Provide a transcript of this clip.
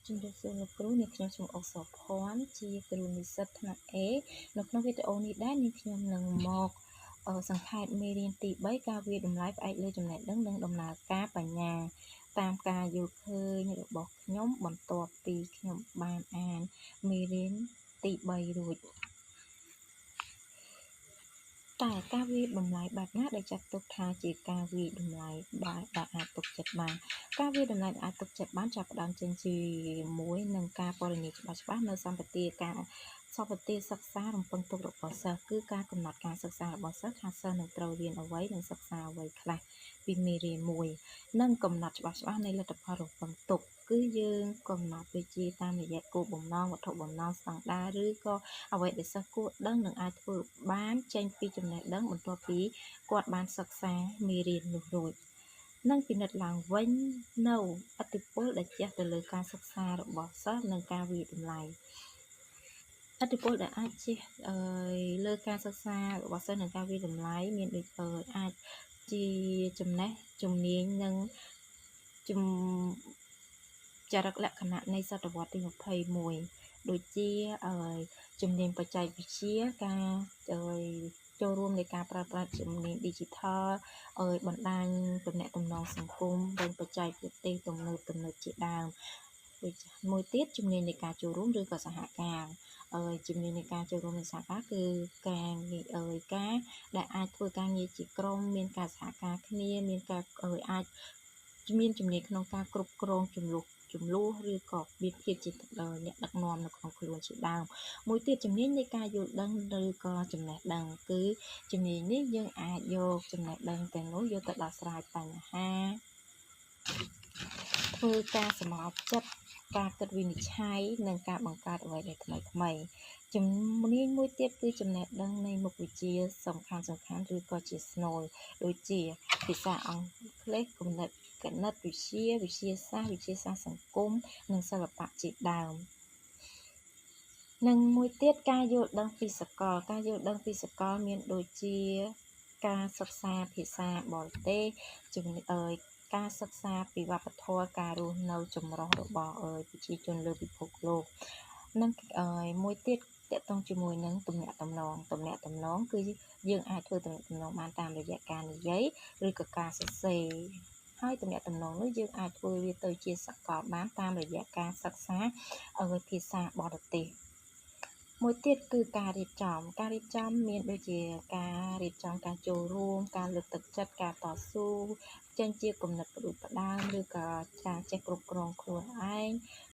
ជំរាបសួរលោកគ្រូនាងខ្ញុំឈ្មោះអុកសោភ័ណ្ឌជាគ្រូនិស្សិតថ្នាក់ A នៅក្នុងវីដេអូនេះដែរនាងខ្ញុំនឹងមកសង្ខេបមេរៀនទី3ការវាយតម្លៃផ្អែកលើចំណេះដឹងនិងដំណើរការបញ្ញាតាមការយល់ឃើញរបស់ខ្ញុំបន្ទាប់ពីខ្ញុំបានអានមេរៀនទី3រួចតើការវាយតម្លៃបែបណាដែលចាត់ទុកថាជាការវាយតម្លៃបែបដែលអាចទុកចិត្តបានការវាយតម្លៃដែលអាចទុកចិត្តបានចាប់ផ្ដើមចេញជាមួយនឹងការពណ៌នាច្បាស់ៗនៅសម្បទាការសម្បទាសិក្សារំពឹងទុករបស់សិស្សគឺការកំណត់ការសិក្សារបស់សិស្សថាសិស្សនឹងត្រូវរៀនអ្វីនិងសិក្សាអ្វីខ្លះពីមេរៀនមួយនិងកំណត់ច្បាស់ៗនៃលទ្ធផលរំពឹងទុកគឺយើងកំណត់ដូចជាតាមរយៈគោលបំណងវត្ថុបំណងស្តង់ដារឬក៏អ្វីដែលសិស្សគួរដឹងនិងអាចធ្វើបានចេញពីចំណេះដឹងបន្ទាប់ពីគាត់បានសិក្សាមេរៀននោះរួចនិងពិនិត្យឡើងវិញនៅឥទ្ធិពលដែលជះទៅលើការសិក្សារបស់សិស្សនិងការវាយតម្លៃឥទ្ធិពលដែលអាចជះលើការសិក្សារបស់សិស្សនិងការវាយតម្លៃមានដូចអាចជាចំណេះជំនាញនិងជំចរិតលក្ខណៈនៃសតវត្សទី21ដូចជាជំនាញបច្ចេកវិទ្យាការចូលរួមនៃការប្រើប្រាស់ជំនាញ Digital បណ្ដាញទំនាក់ទំនងសង្គមនិងបច្ចេកទេសទំនើបទំនើបជាដើមដូចមួយទៀតជំនាញនៃការចូលរួមឬក៏សហការជំនាញនៃការចូលរួមនិងសហការគឺការងារការដែលអាចធ្វើការងារជាក្រុមមានការសហការគ្នាមានការអាចមានជំនាញក្នុងការគ្រប់គ្រងចំនួនឬក៏មានភាពជាអ្នកដឹកនាំនៅក្នុងខ្លួនជាដើមមួយទៀតជំនាញនៃការយល់ដឹងឬក៏ចំណេះដឹងគឺជំនាញនេះយើងអាចយកចំណេះដឹងទាំងនោះយកទៅដោះស្រាយបញ្ហាធ្វើការសម្រេចចិត្តការគិតវិនិច្ឆ័យនិងការបង្កើតអ្វីដែលថ្មីថ្មីជំនាញមួយទៀតគឺចំណេះដឹងនៃមុខវិជ្ជាសំខាន់សំខាន់ឬក៏ជាស្នូលដូចជាភាសាអង់គ្លេសគណិតគណិតវិទ្យាវិទ្យាសាស្ត្រវិទ្យាសាស្ត្រសង្គមនិងសិល្បៈជាដើមនិងមួយទៀតការយល់ដឹងពីសកលការយល់ដឹងពីសកលមានដូចជាការសិក្សាភាសាបរទេសជំនាញការសិក្សាពីវប្បធម៌ការរស់នៅចម្រុះរបស់ប្រជាជនលើពិភពលោកនិងមួយទៀតតកតងជាមួយនឹងទំនាក់ទំនងទំនាក់ទំនងគឺយើងអាចធ្វើទំនាក់ទំនងបានតាមរយៈការនិយាយឬក៏ការសរសេរហើយទំនាក់ទំនងនោះយើងអាចធ្វើវាទៅជាសកលបានតាមរយៈការសិក្សាភាសាបរទេសមួយទៀតគឺការរៀបចំការរៀបចំមានដូចជាការរៀបចំការចូលរួមការលើកទឹកចិត្តការតស៊ូចេញជាគំនិតផ្ដួចផ្ដើមឬក៏ការចេះគ្រប់គ្រងខ្លួនឯង